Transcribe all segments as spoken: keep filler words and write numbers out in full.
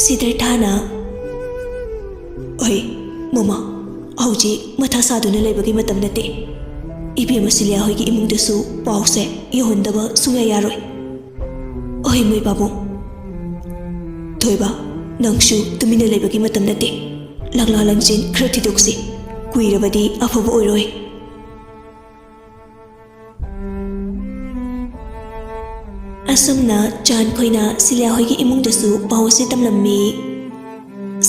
ꯁꯤꯗꯔꯊꯥꯅ, "ꯑꯩ, ꯃꯃꯥ, ꯍꯧꯖꯤꯛ ꯃꯊꯥ ꯁꯥꯗꯨꯅ ꯂꯩꯕꯒꯤ ꯃꯇꯝ ꯅꯠꯇꯦ꯫ ꯏꯕꯦꯝꯃ ꯁꯤꯂꯤꯌꯥ ꯍꯣꯏꯒꯤ ꯏꯃꯨꯡꯗꯁꯨ ꯄꯥꯎꯁꯦ ꯌꯧꯍꯟꯗꯕ ꯁꯨꯡꯌꯥ ꯌꯥꯔꯣꯏ꯫ ꯑꯩ, ꯃꯣꯏ ꯄꯥꯕꯨꯡ꯫ ꯊꯣꯏꯕ, ꯅꯪꯁꯨ ꯇꯨꯃꯤꯟꯅ ꯂꯩꯕꯒꯤ ꯃꯇꯝ ꯅꯠꯇꯦ꯫ ꯂꯪꯂꯥ ꯂꯪꯆꯦꯟ ꯈꯔ ꯊꯤꯗꯣꯛꯁꯤ꯫ ꯀꯨꯏꯔꯕꯗꯤ ꯑꯐꯕ ꯑꯣꯏꯔꯣꯏ꯫" ꯑꯁꯨꯝꯅ ꯆꯥꯟ ꯈꯣꯏꯅ ꯁꯤꯂꯤꯌꯥ ꯍꯣꯏꯒꯤ ꯏꯃꯨꯡꯗꯁꯨ ꯄꯥꯎ ꯑꯁꯤ ꯇꯝꯂꯝꯃꯤ꯫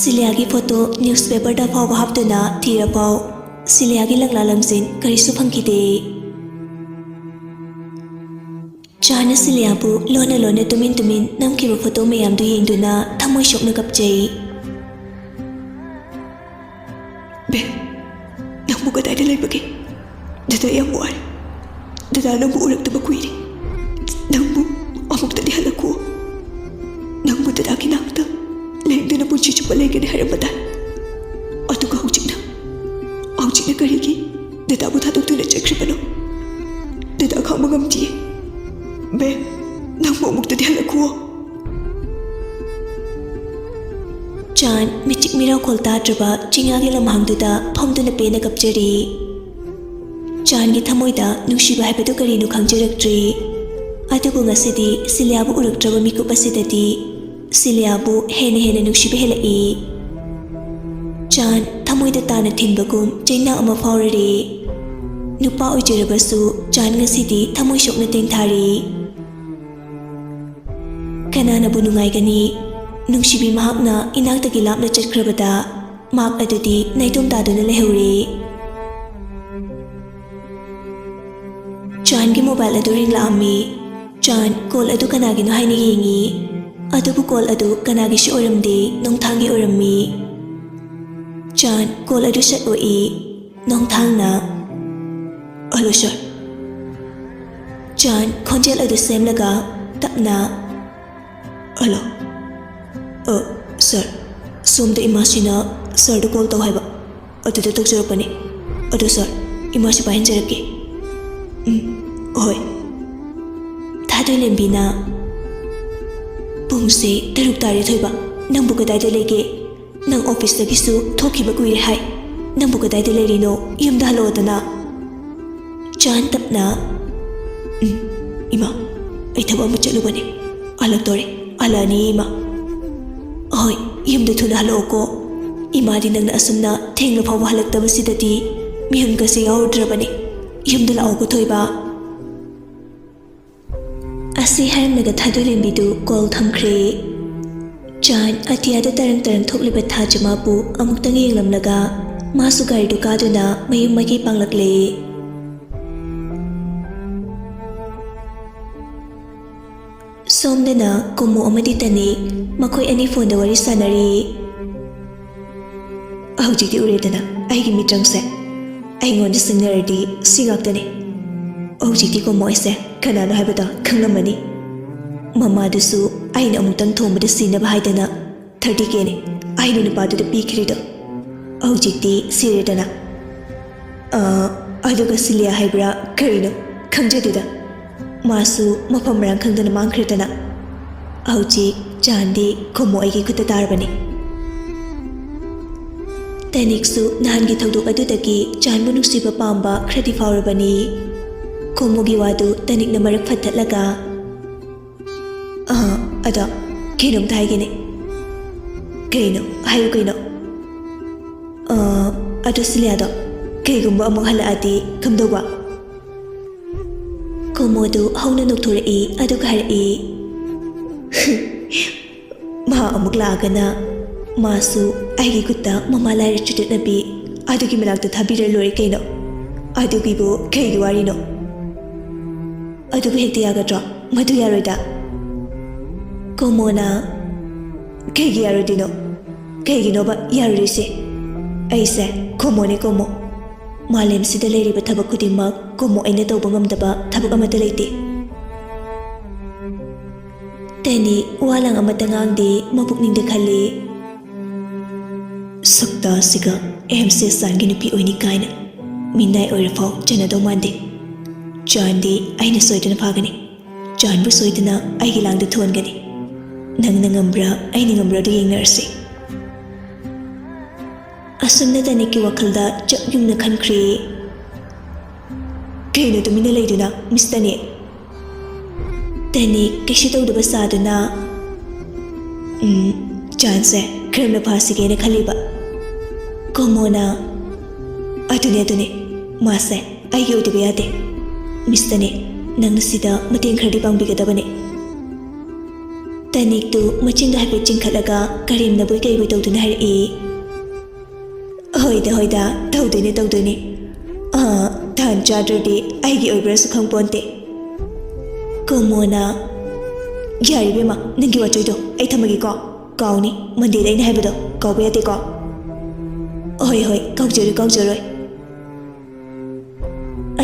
ꯁꯤꯂꯤꯌꯥꯒꯤ ꯐꯣꯇꯣ ꯅ꯭ꯌꯨꯁꯄꯦꯄꯔꯗ ꯐꯥꯎꯕ ꯍꯥꯞꯇꯨꯅ ꯊꯤꯔꯐꯥꯎ ꯁꯤꯂꯤꯌꯥꯒꯤ ꯂꯪꯂꯥ ꯂꯪꯆꯦꯟ ꯀꯔꯤꯁꯨ ꯐꯪꯈꯤꯗꯦ꯫ ꯆꯥꯟꯅ ꯁꯤꯂꯤꯌꯥꯕꯨ ꯂꯣꯟꯅ ꯂꯣꯟꯅ ꯇꯨꯃꯤꯟ ꯇꯨꯃꯤꯟ ꯅꯝꯈꯤꯕ ꯐꯣꯇꯣ ꯃꯌꯥꯝꯗꯨ ꯌꯦꯡꯗꯨꯅ ꯊꯃꯣꯏ ꯁꯣꯛꯅ ꯀꯞꯆꯩ꯫ "ꯕꯦ, ꯅꯪꯕꯨ ꯀꯗꯥꯏꯗ ꯂꯩꯕꯒꯦ? ꯗꯗꯥ ꯌꯥꯝ ꯋꯥꯔꯦ꯫ ꯗꯗꯥ ꯅꯪꯕꯨ ꯎꯔꯛꯇꯕ ꯀꯨꯏꯔꯦ꯫ ꯅꯪꯕꯨ ꯑꯃꯨꯛꯇꯗꯤ ꯍꯜꯂꯛꯈꯣ꯫ ꯅꯪꯕꯨ ꯗꯗꯥꯒꯤ ꯅꯥꯛꯇ ꯂꯦꯡꯗꯅ ꯄꯨꯟꯁꯤ ꯆꯨꯞꯄ ꯂꯩꯒꯅꯤ ꯍꯥꯏꯔꯝꯕ ꯇꯥꯏ꯫ ꯑꯗꯨꯒ ꯍꯧꯖꯤꯛꯅ, ꯍꯧꯖꯤꯛꯅ ꯀꯔꯤꯒꯤ ꯗꯗꯥꯕꯨ ꯊꯥꯗꯣꯛꯇꯨꯅ ꯆꯠꯈ꯭ꯔꯤꯕꯅꯣ? ꯗꯗꯥ ꯈꯥꯡꯕ ꯉꯝꯗꯤꯌꯦ꯫ ꯕꯦ, ꯅꯪꯕꯨ ꯑꯃꯨꯛꯇꯗꯤ ꯍꯜꯂꯛꯈꯨꯑꯣ꯫" ꯆꯥꯟ ꯃꯤꯆꯤꯛ ꯃꯤꯔꯥꯎꯈꯣꯜ ꯇꯥꯗ꯭ꯔꯕ ꯆꯤꯡꯌꯥꯒꯤ ꯂꯝꯍꯥꯡꯗꯨꯗ ꯐꯝꯗꯨꯅ ꯄꯦꯟꯅ ꯀꯞꯆꯔꯤ꯫ ꯆꯥꯟꯒꯤ ꯊꯃꯣꯏꯗ ꯅꯨꯡꯁꯤꯕ ꯍꯥꯏꯕꯗꯨ ꯀꯔꯤꯅꯣ ꯈꯪꯖꯔꯛꯇ꯭ꯔꯤ꯫ ꯑꯗꯨꯕꯨ ꯉꯁꯤꯗꯤ ꯁꯤꯂꯤꯌꯥꯕꯨ ꯎꯔꯛꯇ꯭ꯔꯕ ꯃꯤꯀꯨꯞ ꯑꯁꯤꯗꯗꯤ ꯁꯤꯂꯤꯌꯥꯕꯨ ꯍꯦꯟꯅ ꯍꯦꯟꯅ ꯅꯨꯡꯁꯤꯕ ꯍꯦꯜꯂꯛꯏ꯫ ꯆꯥꯟ ꯊꯃꯣꯏꯗ ꯇꯥꯅ ꯊꯤꯟꯕꯒꯨꯝ ꯆꯩꯅꯥ ꯑꯃ ꯐꯥꯎꯔꯔꯦ꯫ ꯅꯨꯄꯥ ꯑꯣꯏꯖꯔꯕꯁꯨ ꯆꯥꯟ ꯉꯁꯤꯗꯤ ꯊꯃꯣꯏ ꯁꯣꯛꯅ ꯇꯦꯡꯊꯥꯔꯤ꯫ ꯀꯅꯥꯅꯕꯨ ꯅꯨꯡꯉꯥꯏꯒꯅꯤ? ꯅꯨꯡꯁꯤꯕꯤ ꯃꯍꯥꯛꯅ ꯏꯅꯥꯛꯇꯒꯤ ꯂꯥꯞꯅ ꯆꯠꯈ꯭ꯔꯕꯗ ꯃꯍꯥꯛ ꯑꯗꯨꯗꯤ ꯅꯥꯏꯇꯣꯝ ꯇꯥꯗꯨꯅ ꯂꯩꯍꯧꯔꯦ꯫ ꯆꯥꯟꯒꯤ ꯃꯣꯕꯥꯏꯜ ꯑꯗꯨ ꯔꯤꯡ ꯂꯥꯛꯑꯝꯃꯤ꯫ ꯆꯥꯟ ꯀꯣꯜ ꯑꯗꯨ ꯀꯅꯥꯒꯤꯅꯣ ꯍꯥꯏꯅ ꯌꯦꯡꯉꯤ꯫ ꯑꯗꯨꯕꯨ ꯀꯣꯜ ꯑꯗꯨ ꯀꯅꯥꯒꯤꯁꯨ ꯑꯣꯏꯔꯝꯗꯦ, ꯅꯣꯡꯊꯥꯡꯒꯤ ꯑꯣꯏꯔꯝꯃꯤ꯫ ꯆꯥꯟ ꯀꯣꯜ ꯑꯗꯨ ꯁꯠ ꯑꯣꯛꯏ꯫ ꯅꯣꯡꯊꯥꯡꯅ, "ꯍꯜꯂꯣ ꯁꯥꯔ꯫" ꯆꯥꯟ ꯈꯣꯟꯖꯦꯜ ꯑꯗꯨ ꯁꯦꯝꯂꯒ ꯇꯞꯅ, "ꯍꯜꯂꯣ, ꯑ, ꯁꯥꯔ, ꯁꯣꯝꯗ ꯏꯃꯥꯁꯤꯅ ꯁꯥꯔꯗ ꯀꯣꯜ ꯇꯧ ꯍꯥꯏꯕ, ꯑꯗꯨꯗ ꯇꯧꯖꯔꯛꯄꯅꯤ꯫ ꯑꯗꯣ ꯁꯥꯔ, ꯏꯃꯥꯁꯤ ꯄꯥꯏꯍꯟꯖꯔꯛꯀꯦ꯫" "ꯎꯝ, ꯍꯣꯏ꯫" ꯊꯥꯗꯣꯏꯂꯦꯝꯕꯤꯅ, "ꯄꯨꯡꯁꯦ ꯇꯔꯨꯛ ꯇꯥꯔꯦ ꯊꯣꯏꯕ, ꯅꯪꯕꯨ ꯀꯗꯥꯏꯗ ꯂꯩꯒꯦ? ꯅꯪ ꯑꯣꯐꯤꯁꯇꯒꯤꯁꯨ ꯊꯣꯛꯈꯤꯕ ꯀꯨꯏꯔꯦ ꯍꯥꯏ꯫ ꯅꯪꯕꯨ ꯀꯗꯥꯏꯗ ꯂꯩꯔꯤꯅꯣ? ꯌꯨꯝꯗ ꯍꯜꯂꯛꯑꯣꯗꯅ꯫ ꯆꯥꯟ ꯇꯞꯅ, "ꯎꯝ, ꯏꯃꯥ, ꯑꯩ ꯊꯕꯛ ꯑꯃ ꯆꯠꯂꯨꯕꯅꯦ꯫ ꯍꯜꯂꯛꯇꯣꯔꯦ, ꯍꯜꯂꯛꯑꯅꯤ ꯏꯃꯥ꯫ ꯍꯣꯏ, ꯌꯨꯝꯗ ꯊꯨꯅ ꯍꯜꯂꯛꯑꯣꯀꯣ꯫ ꯏꯃꯥꯗꯤ ꯅꯪꯅ ꯑꯁꯨꯝꯅ ꯊꯦꯡꯂ ꯐꯥꯎꯕ ꯍꯜꯂꯛꯇꯕꯁꯤꯗꯗꯤ ꯃꯤꯍꯨꯟꯒꯁꯦ ꯌꯥꯎꯔꯨꯗ꯭ꯔꯕꯅꯦ꯫ ꯌꯨꯝꯗ ꯂꯥꯛꯑꯣꯀꯣ ꯊꯣꯏꯕ꯫" ꯑꯁꯤ ꯍꯥꯏꯔꯝꯂꯒ ꯊꯥꯗꯣꯏꯔꯦꯝꯕꯤꯗꯨ ꯀꯣꯜ ꯊꯝꯈ꯭ꯔꯦ꯫ ꯆꯥꯟ ꯑꯇꯤꯌꯥꯗ ꯇꯔꯪ ꯇꯔꯪ ꯊꯣꯛꯂꯤꯕ ꯊꯥꯖꯃꯥꯕꯨ ꯑꯃꯨꯛꯇꯪ ꯌꯦꯡꯂꯝꯂꯒ ꯃꯥꯁꯨ ꯒꯥꯔꯤꯗꯨ ꯀꯥꯗꯨꯅ ꯃꯌꯨꯝ ꯃꯥꯏꯀꯩ ꯄꯥꯡꯂꯛꯂꯦ꯫ ꯁꯣꯝꯗꯅ ꯀꯣꯃꯣ ꯑꯃꯗꯤ ꯇꯅꯤ, ꯃꯈꯣꯏ ꯑꯅꯤ ꯐꯣꯟꯗ ꯋꯥꯔꯤ ꯁꯥꯟꯅꯔꯤ꯫ ꯍꯧꯖꯤꯛꯇꯤ ꯎꯔꯦꯗꯅ ꯑꯩꯒꯤ ꯃꯤꯇ꯭ꯔꯪꯁꯦ꯫ ꯑꯩꯉꯣꯟꯗ ꯁꯤꯡꯅꯔꯗꯤ ꯁꯤ ꯉꯥꯛꯇꯅꯤ꯫ ꯍꯧꯖꯤꯛꯇꯤ ꯀꯣꯃꯣ ꯑꯩꯁꯦ ꯀꯅꯥꯅꯣ ꯍꯥꯏꯕꯗꯣ ꯈꯪꯂꯝꯃꯅꯤ꯫ ꯃꯃꯥꯗꯨꯁꯨ ꯑꯩꯅ ꯑꯃꯨꯛꯇꯪ ꯊꯣꯡꯕꯗ ꯁꯤꯅꯕ ꯍꯥꯏꯗꯅ ꯊꯥꯔꯇꯤ ꯀꯦꯅꯤ ꯑꯩꯅ ꯅꯨꯄꯥꯗꯨꯗ ꯄꯤꯈ꯭ꯔꯤꯗꯣ꯫ ꯍꯧꯖꯤꯛꯇꯤ ꯁꯤꯔꯦꯗꯅ꯫ ꯑ, ꯑꯗꯨꯒ ꯁꯤꯂꯤꯌꯥ ꯍꯥꯏꯕ꯭ꯔꯥ ꯀꯔꯤꯅꯣ ꯈꯪꯖꯗꯦꯗ꯫ ꯃꯥꯁꯨ ꯃꯐꯝ ꯃꯔꯥꯡ ꯈꯪꯗꯅ ꯃꯥꯡꯈ꯭ꯔꯦꯗꯅ꯫ ꯍꯧꯖꯤꯛ ꯆꯥꯟꯗꯤ ꯈꯣꯃꯣ ꯑꯩꯒꯤ ꯈꯨꯠꯇ ꯇꯥꯔꯕꯅꯤ꯫ ꯇꯦꯅꯤꯛꯁꯨ ꯅꯍꯥꯟꯒꯤ ꯊꯧꯗꯣꯛ ꯑꯗꯨꯗꯒꯤ ꯆꯥꯟꯕꯨ ꯅꯨꯡꯁꯤꯕ ꯄꯥꯝꯕ ꯈꯔꯗꯤ ꯐꯥꯎꯔꯕꯅꯤ꯫ ꯈꯣꯃꯣꯒꯤ ꯋꯥꯗꯨ ꯇꯦꯅꯤꯛꯅ ꯃꯔꯛ ꯐꯠꯊꯠꯂꯒ, "ꯑ, ꯑꯗꯣ ꯀꯩꯅꯣꯝꯇ ꯍꯥꯏꯒꯦꯅꯦ꯫" "ꯀꯩꯅꯣ? ꯍꯥꯏꯌꯨ ꯀꯩꯅꯣ꯫" "ꯑ, ꯑꯗꯣ ꯁꯤꯂꯤꯌꯥꯗꯣ ꯀꯩꯒꯨꯝꯕ ꯑꯃꯨꯛ ꯍꯜꯂꯛꯑꯗꯤ ꯀꯝꯗꯧꯕ?" ꯈꯣꯃꯣꯗꯨ ꯍꯧꯅ ꯅꯣꯛꯊꯣꯔꯛꯏ, ꯑꯗꯨꯒ ꯍꯥꯏꯔꯛꯏ, "ꯃꯥ ꯑꯃꯨꯛ ꯂꯥꯛꯑꯒꯅ ꯃꯥꯁꯨ ꯑꯩꯒꯤ ꯈꯨꯠꯇ ꯃꯃꯥ ꯂꯥꯏꯔ ꯆꯨꯗꯠꯅꯕꯤ ꯑꯗꯨꯒꯤ ꯃꯅꯥꯛꯇ ꯊꯥꯕꯤꯔ ꯂꯣꯏꯔꯦ ꯀꯩꯅꯣ꯫ ꯑꯗꯨꯒꯤꯕꯨ ꯀꯩꯒꯤ ꯋꯥꯔꯤꯅꯣ? ꯑꯗꯨꯕꯨ ꯍꯦꯛꯇ ꯌꯥꯒꯗ꯭ꯔꯣ? ꯃꯗꯨ ꯌꯥꯔꯣꯏꯗ꯫" ꯀꯣꯃꯣꯅ, "ꯀꯩꯒꯤ ꯌꯥꯔꯣꯏꯗꯣꯏꯅꯣ? ꯀꯩꯒꯤꯅꯣꯕ ꯌꯥꯔꯣꯏꯗꯣꯏꯁꯦ? ꯑꯩꯁꯦ ꯀꯣꯃꯣꯅꯦ, ꯀꯣꯃꯣ꯫ ꯃꯥꯂꯦꯝꯁꯤꯗ ꯂꯩꯔꯤꯕ ꯊꯕꯛ ꯈꯨꯗꯤꯡꯃꯛ ꯀꯣꯃꯣ ꯑꯩꯅ ꯇꯧꯕ ꯉꯝꯗꯕ ꯊꯕꯛ ꯑꯃꯠꯇ ꯂꯩꯇꯦ꯫" ꯇꯦꯅꯤ ꯋꯥ ꯂꯥꯡ ꯑꯃꯠꯇ ꯉꯥꯡꯗꯦ, ꯃꯄꯨꯛꯅꯤꯡꯗ ꯈꯜꯂꯤ, "ꯁꯛꯇꯥꯁꯤꯒ ꯑꯦꯝ ꯁꯦꯁꯥꯟꯒꯤ ꯅꯨꯄꯤ ꯑꯣꯏꯅꯤ ꯀꯥꯏꯅ ꯃꯤꯅꯥꯏ ꯑꯣꯏꯔꯐꯥꯎ ꯆꯟꯅꯗꯧ ꯃꯥꯟꯗꯦ꯫ ꯆꯥꯟꯗꯤ ꯑꯩꯅ ꯁꯣꯏꯗꯅ ꯐꯥꯒꯅꯤ꯫ ꯆꯥꯟꯕꯨ ꯁꯣꯏꯗꯅ ꯑꯩꯒꯤ ꯂꯥꯡꯗ ꯊꯣꯟꯒꯅꯤ꯫" ꯅꯪꯅ ꯉꯝꯕ꯭ꯔꯥ, ꯑꯩꯅ ꯉꯝꯕ꯭ꯔꯥꯗꯣ ꯌꯦꯡꯅꯔꯁꯤ꯫ ꯑꯁꯨꯝꯅ ꯇꯅꯤꯛꯀꯤ ꯋꯥꯈꯜꯗ ꯆꯞ ꯌꯨꯡꯅ ꯈꯟꯈ꯭ꯔꯦ꯫ ꯀꯩꯅꯣ ꯇꯨꯃꯤꯟꯅ ꯂꯩꯗꯨꯅ, ꯃꯤꯁ ꯇꯅꯤꯛ? ꯇꯅꯤꯛ ꯀꯩꯁꯨ ꯇꯧꯗꯕ ꯁꯥꯗꯨꯅ, "ꯎꯝ, ꯆꯥꯟꯁꯁꯦ ꯀꯔꯝꯅ ꯐꯥꯁꯤꯒꯦꯅ ꯈꯜꯂꯤꯕ?" ꯀꯣꯃꯣꯅ, "ꯑꯗꯨꯅꯦ, ꯑꯗꯨꯅꯦ, ꯃꯥꯁꯦ ꯑꯩꯒꯤ ꯑꯣꯏꯗꯕ ꯌꯥꯗꯦ꯫ ꯃꯤꯁ ꯇꯅꯤꯛ, ꯅꯪꯅ ꯁꯤꯗ ꯃꯇꯦꯡ ꯈꯔꯗꯤ ꯄꯥꯡꯕꯤꯒꯗꯕꯅꯦ꯫" ꯇꯅꯤꯛꯇꯨ ꯃꯆꯤꯟꯗꯣ ꯍꯥꯏꯐꯦꯠ ꯆꯤꯡꯈꯠꯂꯒ ꯀꯔꯦꯝꯅꯕꯣꯏ ꯀꯩꯕꯣꯏ ꯇꯧꯗꯨꯅ ꯍꯥꯏꯔꯛꯏ꯫ "ꯍꯣꯏꯗ, ꯍꯣꯏꯗ, ꯇꯧꯗꯣꯏꯅꯦ, ꯇꯧꯗꯣꯏꯅꯦ꯫ ꯑꯥ, ꯇꯥꯟ ꯆꯥꯗ꯭ꯔꯗꯤ ꯑꯩꯒꯤ ꯑꯣꯏꯕ꯭ꯔꯥꯁꯨ ꯈꯪꯄꯣꯟꯇꯦ꯫" ꯀꯣꯃꯣꯅ, "ꯌꯥꯔꯦ ꯏꯕꯦꯝꯃ, ꯅꯪꯒꯤ ꯋꯥꯆꯣꯏꯗꯣ ꯑꯩ ꯊꯝꯃꯒꯦꯀꯣ꯫ ꯀꯥꯎꯅꯤ, ꯃꯟꯗꯦꯗ ꯑꯩꯅ ꯍꯥꯏꯕꯗꯣ ꯀꯥꯎꯕ ꯌꯥꯗꯦꯀꯣ꯫" "ꯍꯣꯏ, ꯍꯣꯏ, ꯀꯥꯎꯖꯔꯣꯏ, ꯀꯥꯎꯖꯔꯣꯏ꯫"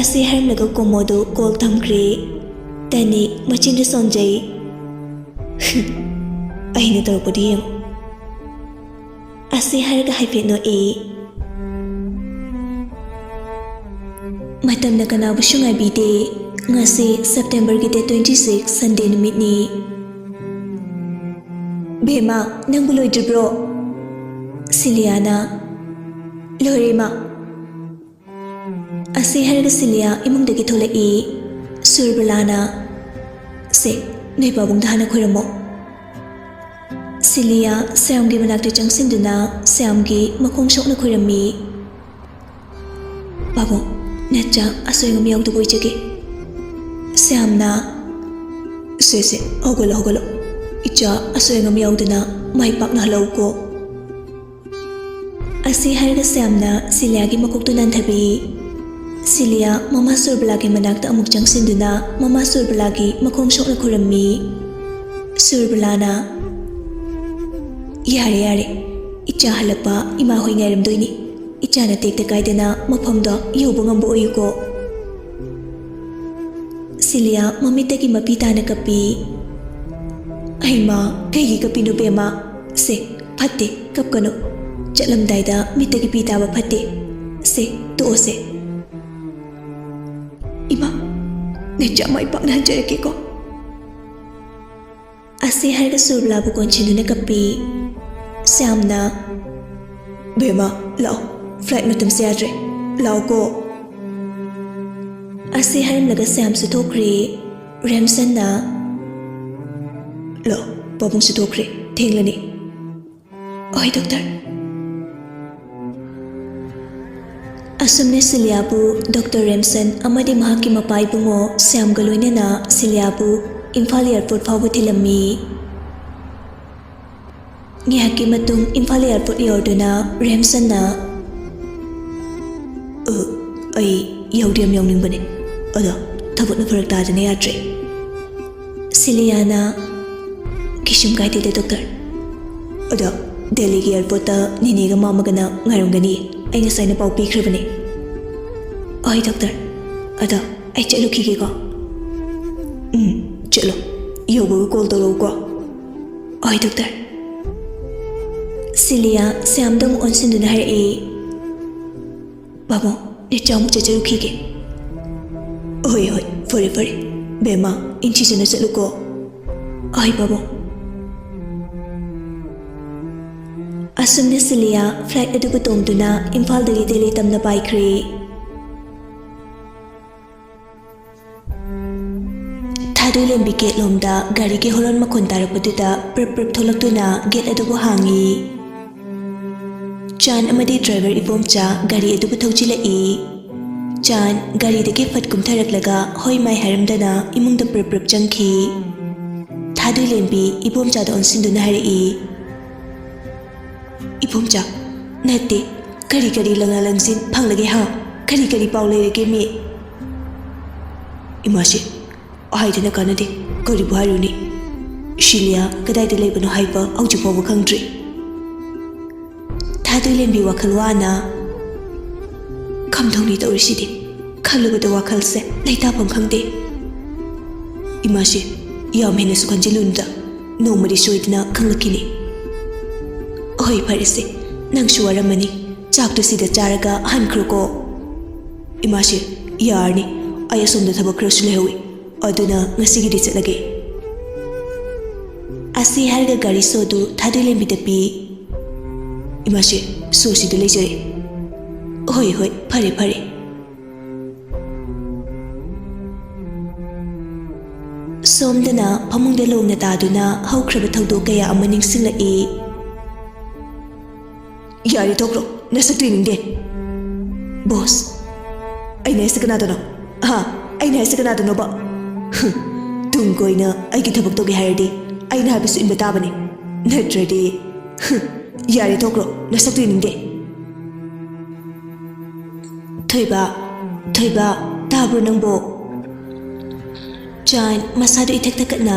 ꯑꯁꯤ ꯍꯥꯏꯔꯝꯂꯒ ꯀꯣꯃꯣꯗꯨ ꯀꯣꯜ ꯊꯝꯈ꯭ꯔꯦ꯫ ꯇꯅꯤꯛ ꯃꯆꯤꯟꯗꯨ ꯁꯣꯟꯖꯩ꯫ "ꯑꯩꯅ ꯇꯧꯔꯛꯄꯗꯨ ꯌꯦꯡꯉꯨ꯫" ꯑꯁꯤ ꯍꯥꯏꯔꯒ ꯍꯥꯏꯐꯦꯠ ꯅꯣꯛꯏ꯫ ꯃꯇꯝꯅ ꯀꯅꯥꯕꯨꯁꯨ ꯉꯥꯏꯕꯤꯗꯦ꯫ ꯉꯁꯤ ꯁꯦꯞꯇꯦꯝꯕꯔꯒꯤ date twenty six, ꯁꯟꯗꯦ ꯅꯨꯃꯤꯠꯅꯤ꯫ "ꯕꯦꯝꯃ, ꯅꯪꯕꯨ ꯂꯣꯏꯗ꯭ꯔꯤꯕ꯭ꯔꯣ?" ꯁꯤꯂꯤꯌꯥꯅ꯫ "ꯂꯣꯏꯔꯦ, ꯏꯃꯥ꯫" ꯑꯁꯤ ꯍꯥꯏꯔꯒ ꯁꯤꯂꯤꯌꯥ ꯏꯃꯨꯡꯗꯒꯤ ꯊꯣꯛꯂꯛꯏ꯫ ꯁꯨꯔꯕꯂꯥꯅ, "ꯁꯦ, ꯅꯣꯏ ꯄꯥꯕꯨꯡꯗ ꯍꯥꯟꯅ ꯈꯣꯏꯔꯝꯃꯣ꯫" ꯁꯤꯂꯤꯌꯥ ꯁ꯭ꯌꯥꯝꯒꯤ ꯃꯅꯥꯛꯇ ꯆꯪꯁꯤꯟꯗꯨꯅ ꯁ꯭ꯌꯥꯝꯒꯤ ꯃꯈꯣꯡ ꯁꯣꯛꯅ ꯈꯣꯏꯔꯝꯃꯤ꯫ "ꯄꯥꯕꯨꯡ, ꯅꯆꯥ ꯑꯁꯣꯏ ꯑꯉꯥꯝ ꯌꯥꯎꯗꯕ ꯑꯣꯏꯖꯒꯦ꯫" ꯁ꯭ꯌꯥꯝꯅ, "ꯁꯦ, ꯁꯦ, ꯍꯧꯒꯠꯂꯣ, ꯍꯧꯒꯠꯂꯣ꯫ ꯏꯆꯥ ꯑꯁꯣꯏ ꯑꯉꯥꯝ ꯌꯥꯎꯗꯅ ꯃꯥꯏ ꯄꯥꯛꯅ ꯍꯜꯂꯛꯎꯀꯣ꯫" ꯑꯁꯤ ꯍꯥꯏꯔꯒ ꯁ꯭ꯌꯥꯝꯅ ꯁꯤꯂꯤꯌꯥꯒꯤ ꯃꯀꯣꯛꯇꯨ ꯅꯥꯟꯊꯕꯤ꯫ ꯁꯤꯂꯤꯌꯥ ꯃꯃꯥ ꯁꯨꯔꯕꯂꯥꯒꯤ ꯃꯅꯥꯛꯇ ꯑꯃꯨꯛ ꯆꯪꯁꯤꯟꯗꯨꯅ ꯃꯃꯥ ꯁꯨꯔꯕꯂꯥꯒꯤ ꯃꯈꯣꯡ ꯁꯣꯛꯅ ꯈꯨꯔꯝꯃꯤ꯫ ꯁꯨꯔꯕꯂꯥꯅ, "ꯌꯥꯔꯦ, ꯌꯥꯔꯦ, ꯏꯆꯥ ꯍꯜꯂꯛꯄ ꯏꯃꯥ ꯍꯣꯏ ꯉꯥꯏꯔꯝꯗꯣꯏꯅꯤ꯫ ꯏꯆꯥꯅ ꯇꯦꯛꯇ ꯀꯥꯏꯗꯅ ꯃꯐꯝꯗꯣ ꯌꯧꯕ ꯉꯝꯕ ꯑꯣꯏꯌꯨꯀꯣ꯫" ꯁꯤꯂꯤꯌꯥ ꯃꯃꯤꯠꯇꯒꯤ ꯃꯄꯤ ꯇꯥꯅ ꯀꯞꯄꯤ꯫ "ꯑꯩꯃꯥ, ꯀꯩꯒꯤ ꯀꯞꯄꯤꯅꯣ ꯕꯦꯝꯃ? ꯁꯦ, ꯐꯠꯇꯦ, ꯀꯞꯀꯅꯨ꯫ ꯆꯠꯂꯝꯗꯥꯏꯗ ꯃꯤꯠꯇꯒꯤ ꯄꯤ ꯇꯥꯕ ꯐꯠꯇꯦ꯫ ꯁꯦ, ꯇꯣꯛꯑꯣꯁꯦ꯫" "ꯏꯃꯥ, ꯅꯆꯥ ꯃꯥꯏ ꯄꯥꯛꯅ ꯍꯟꯖꯔꯛꯀꯦꯀꯣ꯫" ꯑꯁꯤ ꯍꯥꯏꯔꯒ ꯁꯨꯔꯕꯂꯥꯕꯨ ꯀꯣꯟꯁꯤꯟꯗꯨꯅ ꯀꯞꯄꯤ꯫ ꯁ꯭ꯌꯥꯝꯅ, "ꯕꯦꯝꯃ, ꯂꯥꯛꯑꯣ, ꯐ꯭ꯂꯥꯏꯠ ꯃꯇꯝꯁꯦ ꯌꯥꯗ꯭ꯔꯦ, ꯂꯥꯛꯑꯣꯀꯣ"꯫ ꯑꯁꯤ ꯍꯥꯏꯔꯝꯂꯒ ꯁ꯭ꯌꯥꯝꯁꯨ ꯊꯣꯛꯈ꯭ꯔꯦ꯫ ꯔꯦꯝꯁꯟꯅ, "ꯂꯥꯛꯑꯣ, ꯄꯥꯕꯨꯡꯁꯨ ꯊꯣꯛꯈ꯭ꯔꯦ, ꯊꯦꯡꯂꯅꯤ"꯫ "ꯍꯣꯏ, ꯗꯣꯛꯇꯔ"꯫ ꯑꯁꯨꯝꯅ ꯁꯤꯂꯤꯌꯥꯕꯨ ꯗꯣꯛꯇꯔ ꯔꯦꯝꯁꯟ ꯑꯃꯗꯤ ꯃꯍꯥꯛꯀꯤ ꯃꯄꯥ ꯏꯕꯨꯡꯉꯣ ꯁ꯭ꯌꯥꯝꯒ ꯂꯣꯏꯅꯅ ꯁꯤꯂꯤꯌꯥꯕꯨ ꯏꯝꯐꯥꯜ ꯑꯦꯌꯔꯄꯣꯔꯠ ꯐꯥꯎꯕ ꯊꯤꯜꯂꯝꯃꯤ꯫ ꯉꯥꯏꯍꯥꯛꯀꯤ ꯃꯇꯨꯡ ꯏꯝꯐꯥꯜ ꯑꯦꯌꯔꯄꯣꯔꯠ ꯌꯧꯔꯗꯨꯅ ꯔꯦꯝꯁꯟꯅ, "ꯑ, ꯑꯩ ꯌꯧꯗꯤ ꯌꯥꯝ ꯌꯧꯅꯤꯡꯕꯅꯦ, ꯑꯗꯣ ꯊꯕꯛꯅ ꯐꯔꯛ ꯇꯥꯗꯅ ꯌꯥꯗ꯭ꯔꯦ"꯫ ꯁꯤꯂꯤꯌꯥꯅ, "ꯀꯩꯁꯨꯝ ꯀꯥꯏꯗꯦꯗ, ꯗꯣꯛꯇꯔ꯫ ꯑꯗꯣ ꯗꯦꯜꯂꯤꯒꯤ ꯑꯦꯌꯔꯄꯣꯔꯠꯇ ꯅꯦꯅꯦꯒ ꯃꯥꯃꯒꯅ ꯉꯥꯏꯔꯝꯒꯅꯤ, ꯑꯩ ꯉꯁꯥꯏꯅ ꯄꯥꯎ ꯄꯤꯈ꯭ꯔꯕꯅꯦ"꯫ "ꯍꯣꯏ, ꯗꯣꯛꯇꯔ꯫ ꯑꯗꯣ ꯑꯩ ꯆꯠꯂꯨꯈꯤꯒꯦꯀꯣ"꯫ "ꯎꯝ, ꯆꯠꯂꯣ꯫ ꯌꯧꯕꯒ ꯀꯣꯜ ꯇꯧꯔꯛꯎꯀꯣ"꯫ "ꯍꯣꯏ, ꯗꯣꯛꯇꯔ"꯫ ꯁꯤꯂꯤꯌꯥ ꯁ꯭ꯌꯥꯝꯗ ꯑꯃꯨꯛ ꯑꯣꯟꯁꯤꯟꯗꯨꯅ ꯍꯥꯏꯔꯛꯏ, "ꯕꯥꯕꯣ, ꯅꯦꯆꯥ ꯑꯃꯨꯛ ꯆꯠꯆꯔꯨꯈꯤꯒꯦ"꯫ "ꯍꯣꯏ, ꯍꯣꯏ, ꯐꯔꯦ, ꯐꯔꯦ꯫ ꯕꯦꯝꯃ, ꯏꯪꯊꯤꯖꯅ ꯆꯠꯂꯨꯀꯣ"꯫ "ꯍꯣꯏ, ꯕꯥꯕꯣ"꯫ ꯑꯁꯨꯝꯅ ꯁꯤꯂꯤꯌꯥ ꯐ꯭ꯂꯥꯏꯠ ꯑꯗꯨꯕꯨ ꯇꯣꯡꯗꯨꯅ ꯏꯝꯐꯥꯜꯗꯒꯤ ꯗꯦꯜꯂꯤ ꯇꯝꯅ ꯄꯥꯏꯈ꯭ꯔꯦ꯫ ꯊꯥꯗꯣꯏꯂꯦꯝꯕꯤ ꯒꯦꯠ ꯂꯣꯝꯗ ꯒꯥꯔꯤꯒꯤ ꯍꯣꯔꯣꯟ ꯃꯈꯣꯟ ꯇꯥꯔꯛꯄꯗꯨꯗ ꯄ꯭ꯔꯞ ꯄ꯭ꯔꯞ ꯊꯣꯛꯂꯛꯇꯨꯅ ꯒꯦꯠ ꯑꯗꯨꯕꯨ ꯍꯥꯡꯉꯤ꯫ ꯆꯥꯟ ꯑꯃꯗꯤ ꯗ꯭ꯔꯥꯏꯚꯔ ꯏꯕꯣꯝꯆꯥ ꯒꯥꯔꯤ ꯑꯗꯨꯕꯨ ꯊꯧꯖꯤꯜꯂꯛꯏ꯫ ꯆꯥꯟ ꯒꯥꯔꯤꯗꯒꯤ ꯐꯠ ꯀꯨꯝꯊꯔꯛꯂꯒ ꯍꯣꯏ ꯃꯥꯏ ꯍꯥꯏꯔꯝꯗꯅ ꯏꯃꯨꯡꯗ ꯄ꯭ꯔꯞ ꯄ꯭ꯔꯞ ꯆꯪꯈꯤ꯫ ꯊꯥꯗꯣꯏꯂꯦꯝꯕꯤ ꯏꯕꯣꯝꯆꯥꯗ ꯑꯣꯟꯁꯤꯟꯗꯨꯅ ꯍꯥꯏꯔꯛꯏ, "ꯏꯕꯣꯝꯆꯥ, ꯅꯠꯇꯦ, ꯀꯔꯤ ꯀꯔꯤ ꯂꯪꯂꯥ ꯂꯪꯁꯤꯟ ꯐꯪꯂꯒꯦ ꯍꯥ? ꯀꯔꯤ ꯀꯔꯤ ꯄꯥꯎ ꯂꯩꯔꯒꯦ ꯃꯤ?" "ꯏꯃꯥꯁꯤ, ꯍꯥꯏꯗꯅ ꯀꯥꯟꯅꯗꯦ, ꯀꯔꯤꯕꯨ ꯍꯥꯏꯔꯨꯅꯤ? ꯁꯤꯂꯤꯌꯥ ꯀꯗꯥꯏꯗ ꯂꯩꯕꯅꯣ ꯍꯥꯏꯕ ꯍꯧꯖꯤꯛ ꯐꯥꯎꯕ ꯈꯪꯗ꯭ꯔꯤ"꯫ ꯊꯥꯗꯣꯏꯂꯦꯝꯕꯤ ꯋꯥꯈꯜ ꯋꯥꯅ, "ꯀꯝꯗꯧꯅꯤ ꯇꯧꯔꯤꯁꯤꯗꯤ? ꯈꯜꯂꯨꯕꯗ ꯋꯥꯈꯜꯁꯦ ꯂꯩꯇꯥꯐꯝ ꯈꯪꯗꯦ"꯫ "ꯏꯃꯥꯁꯤ, ꯌꯥꯝ ꯍꯦꯟꯅꯁꯨ ꯈꯟꯖꯤꯜꯂꯨꯅꯨꯗ, ꯅꯣꯡꯃꯗꯤ ꯁꯣꯏꯗꯅ ꯈꯪꯂꯛꯈꯤꯅꯤ"꯫ "ꯍꯣꯏ, ꯐꯔꯦꯁꯦ, ꯅꯪꯁꯨ ꯋꯥꯔꯝꯃꯅꯤ, ꯆꯥꯛꯇꯨ ꯁꯤꯗ ꯆꯥꯔꯒ ꯍꯟꯈ꯭ꯔꯣꯀꯣ"꯫ "ꯏꯃꯥꯁꯤ, ꯌꯥꯔꯅꯤ, ꯑꯩ ꯑꯁꯣꯝꯗ ꯊꯕꯛ ꯈꯔꯁꯨ ꯂꯩꯍꯧꯏ, ꯑꯗꯨꯅ ꯉꯁꯤꯒꯤꯗꯤ ꯆꯠꯂꯒꯦ"꯫ ꯑꯁꯤ ꯍꯥꯏꯔꯒ ꯒꯥꯔꯤ ꯁꯣꯗꯨ ꯊꯥꯗꯣꯏꯂꯦꯝꯕꯤꯗ ꯄꯤ꯫ ꯏꯃꯥꯁꯦ, ꯁꯣꯁꯤꯗ ꯂꯩꯖꯔꯦ꯫ ꯍꯣꯏ, ꯍꯣꯏ, ꯐꯔꯦ, ꯐꯔꯦ꯫ ꯁꯣꯝꯗꯅ ꯐꯃꯨꯡꯗ ꯂꯣꯡꯅ ꯇꯥꯗꯨꯅ ꯍꯧꯈ꯭ꯔꯕ ꯊꯧꯗꯣꯛ ꯀꯌꯥ ꯑꯃ ꯅꯤꯡꯁꯤꯡꯂꯛꯏ꯫ ꯌꯥꯔꯦ, ꯇꯣꯛꯈ꯭ꯔꯣ, ꯅꯁꯛꯇꯨ ꯌꯦꯡꯅꯤꯡꯗꯦ꯫ ꯕꯣꯁ, ꯑꯩꯅ ꯍꯥꯏꯁꯦ ꯀꯅꯥꯗꯅꯣ? ꯍꯥ? ꯑꯩꯅ ꯍꯥꯏꯁꯦ ꯀꯅꯥꯗꯅꯣꯕ? ꯍꯨꯝ, ꯇꯨꯡ ꯀꯣꯏꯅ ꯑꯩꯒꯤ ꯊꯕꯛ ꯇꯧꯒꯦ ꯍꯥꯏꯔꯗꯤ ꯑꯩꯅ ꯍꯥꯏꯕꯁꯨ ꯏꯟꯕ ꯇꯥꯕꯅꯤ, ꯅꯠꯇ꯭ꯔꯗꯤ꯫ ꯍꯨꯝ, ꯌꯥꯔꯦ, ꯇꯣꯛꯈ꯭ꯔꯣ, ꯅꯁꯛꯇꯨ ꯌꯦꯡꯅꯤꯡꯗꯦ꯫ ꯊꯣꯏꯕ, ꯊꯣꯏꯕ, ꯇꯥꯕ꯭ꯔꯣ ꯅꯪꯕꯣ? ꯆꯥꯟ ꯃꯁꯥꯗꯨ ꯏꯊꯛ ꯊꯛꯀꯠꯅ,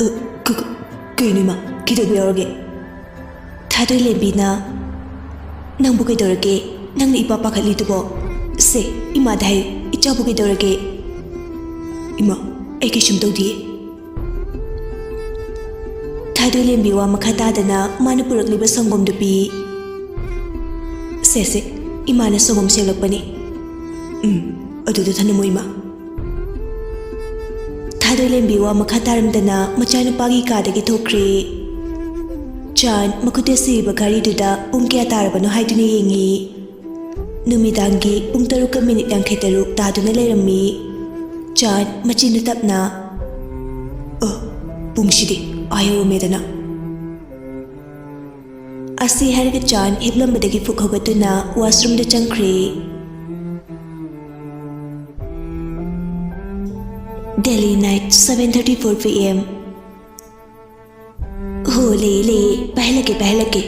"ꯑ, ꯀ-, ꯀ-, ꯀꯩꯅꯣ ꯏꯃꯥ? ꯀꯩꯗꯧꯕ ꯌꯥꯎꯔꯒꯦ?" ꯊꯥꯗꯣꯏꯂꯦꯝꯕꯤꯅ, "ꯅꯪꯕꯨ ꯀꯩꯗꯧꯔꯒꯦ? ꯅꯪꯅ ꯏꯄꯥ ꯄꯥꯈꯠꯂꯤꯗꯨꯕꯣ? ꯁꯦ, ꯏꯃꯥꯗ ꯍꯥꯏꯌꯨ, ꯏꯆꯥꯕꯨ ꯀꯩꯗꯧꯔꯒꯦ?" "ꯏꯃꯥ, ꯑꯩ ꯀꯩꯁꯨꯝ ꯇꯧꯗꯤꯌꯦ꯫" ꯊꯥꯗꯣꯏꯂꯦꯝꯕꯤ ꯋꯥ ꯃꯈꯥ ꯇꯥꯗꯅ ꯃꯥꯅ ꯄꯨꯔꯛꯂꯤꯕ ꯁꯪꯒꯣꯝꯗꯨ ꯄꯤ꯫ "ꯁꯦ, ꯁꯦ, ꯏꯃꯥꯅ ꯁꯪꯒꯣꯝ ꯁꯦꯝꯂꯛꯄꯅꯤ꯫ ꯎꯝ, ꯑꯗꯨꯗ ꯊꯅꯝꯃꯨ ꯏꯃꯥ꯫" ꯊꯥꯗꯣꯏꯂꯦꯝꯕꯤ ꯋꯥ ꯃꯈꯥ ꯇꯥꯔꯝꯗꯅ ꯃꯆꯥꯅꯨꯄꯥꯒꯤ ꯀꯥꯗꯒꯤ ꯊꯣꯛꯈ꯭ꯔꯦ꯫ ꯆꯥꯟ ꯃꯈꯨꯠꯇ ꯁꯤꯔꯤꯕ ꯘꯔꯤꯗꯨꯗ ꯄꯨꯡ ꯀꯌꯥ ꯇꯥꯔꯕꯅꯣ ꯍꯥꯏꯗꯨꯅ ꯌꯦꯡꯉꯤ꯫ ꯅꯨꯃꯤꯗꯥꯡꯒꯤ ꯄꯨꯡ ꯇꯔꯨꯛꯀ ꯃꯤꯅꯤꯠ ꯌꯥꯡꯈꯩ ꯇꯔꯨꯛ ꯇꯥꯗꯨꯅ ꯂꯩꯔꯝꯃꯤ꯫ ꯆꯥꯟ ꯃꯆꯤꯟꯗꯨ ꯇꯞꯅ, "ꯑ, ꯄꯨꯡꯁꯤꯗꯤ ꯑꯥ ꯌꯧꯔꯝꯃꯦꯗꯅ꯫" ꯑꯁꯤ ꯍꯥꯏꯔꯒ ꯆꯥꯟ ꯍꯤꯞꯂꯝꯕꯗꯒꯤ ꯐꯨꯛ ꯍꯧꯒꯠꯇꯨꯅ ꯋꯥꯁꯔꯨꯝꯗ ꯆꯪꯈ꯭ꯔꯦ꯫ Delhi night, seven thirty four P M꯫ "ꯍꯣ, ꯂꯩꯌꯦ, ꯂꯩꯌꯦ, ꯄꯥꯏꯍꯜꯂꯛꯀꯦ, ꯄꯥꯏꯍꯜꯂꯛꯀꯦ꯫"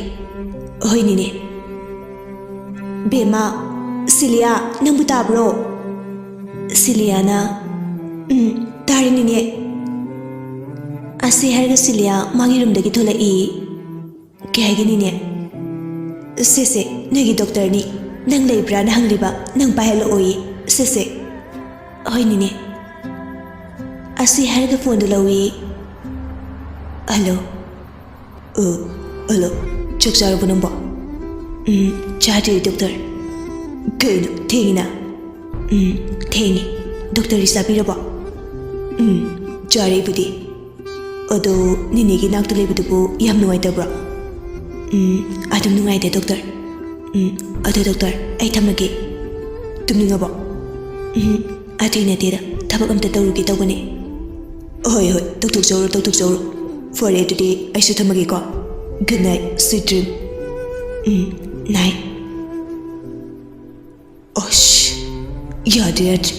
"ꯍꯣꯏ, ꯅꯦꯅꯦ꯫" "ꯕꯦꯝꯃ, ꯁꯤꯂꯤꯌꯥ, ꯅꯪꯕꯨ ꯇꯥꯕ꯭ꯔꯣ?" ꯁꯤꯂꯤꯌꯥꯅ, "ꯎꯝ, ꯇꯥꯔꯦ, ꯅꯦꯅꯦ꯫" ꯑꯁꯤ ꯍꯥꯏꯔꯒ ꯁꯤꯂꯤꯌꯥ ꯃꯥꯒꯤ ꯔꯨꯝꯗꯒꯤ ꯊꯣꯛꯂꯛꯏ꯫ "ꯀꯩ ꯍꯥꯏꯒꯦ, ꯅꯦꯅꯦ?" "ꯁꯦ, ꯁꯦ, ꯅꯣꯏꯒꯤ ꯗꯣꯛꯇꯔꯅꯤ, ꯅꯪ ꯂꯩꯕ꯭ꯔꯥꯅ ꯍꯪꯂꯤꯕ, ꯅꯪ ꯄꯥꯏꯍꯜꯂꯛꯑꯣꯌꯦ꯫ ꯁꯦ, ꯁꯦ꯫" "ꯍꯣꯏ, ꯅꯦꯅꯦ꯫" ꯑꯁꯤ ꯍꯥꯏꯔꯒ ꯐꯣꯟꯗꯨ ꯂꯧꯏ꯫ "ꯍꯜꯂꯣ꯫" "ꯑ, ꯍꯜꯂꯣ, ꯆꯥꯛ ꯆꯥꯔꯕꯣ ꯅꯪꯕꯣ?" "ꯎꯝ, ꯆꯥꯗ꯭ꯔꯤ, ꯗꯣꯛꯇꯔ꯫" "ꯀꯩꯅꯣ, ꯊꯦꯡꯉꯤꯅ?" "ꯎꯝ, ꯊꯦꯡꯉꯤ꯫ ꯗꯣꯛꯇꯔꯗꯤ ꯆꯥꯕꯤꯔꯕꯣ?" "ꯎꯝ, ꯆꯥꯔꯦ ꯑꯩꯕꯨꯗꯤ꯫" ꯑꯗꯣ, ꯅꯦꯅꯦꯒꯤ ꯅꯥꯛꯇ ꯂꯩꯕꯗꯨꯕꯨ ꯌꯥꯝ ꯅꯨꯡꯉꯥꯏꯇꯕ꯭ꯔꯣ? ꯎꯝ, ꯑꯗꯨꯝ ꯅꯨꯡꯉꯥꯏꯇꯦ, ꯗꯣꯛꯇꯔ꯫ ꯎꯝ, ꯑꯗꯣ, ꯗꯣꯛꯇꯔ, ꯑꯩ ꯊꯝꯃꯒꯦ꯫ ꯇꯨꯝꯅꯤꯡꯉꯕꯣ? ꯎꯝ, ꯑꯗꯨꯏ ꯅꯠꯇꯦꯗ, ꯊꯕꯛ ꯑꯝꯇ ꯇꯧꯔꯨꯒꯦ ꯇꯧꯕꯅꯦ꯫ ꯍꯣꯏ, ꯍꯣꯏ, ꯇꯧꯊꯣꯛꯆꯧꯔꯣ, ꯇꯧꯊꯣꯛꯆꯧꯔꯣ꯫ ꯐꯔꯦ, ꯑꯗꯨꯗꯤ ꯑꯩꯁꯨ ꯊꯝꯃꯒꯦꯀꯣ꯫ Good night, sweet dream꯫ ꯎꯝ, night꯫ ꯑꯁ, ꯌꯥꯗ꯭ꯔꯦ, ꯌꯥꯗ꯭ꯔꯦ꯫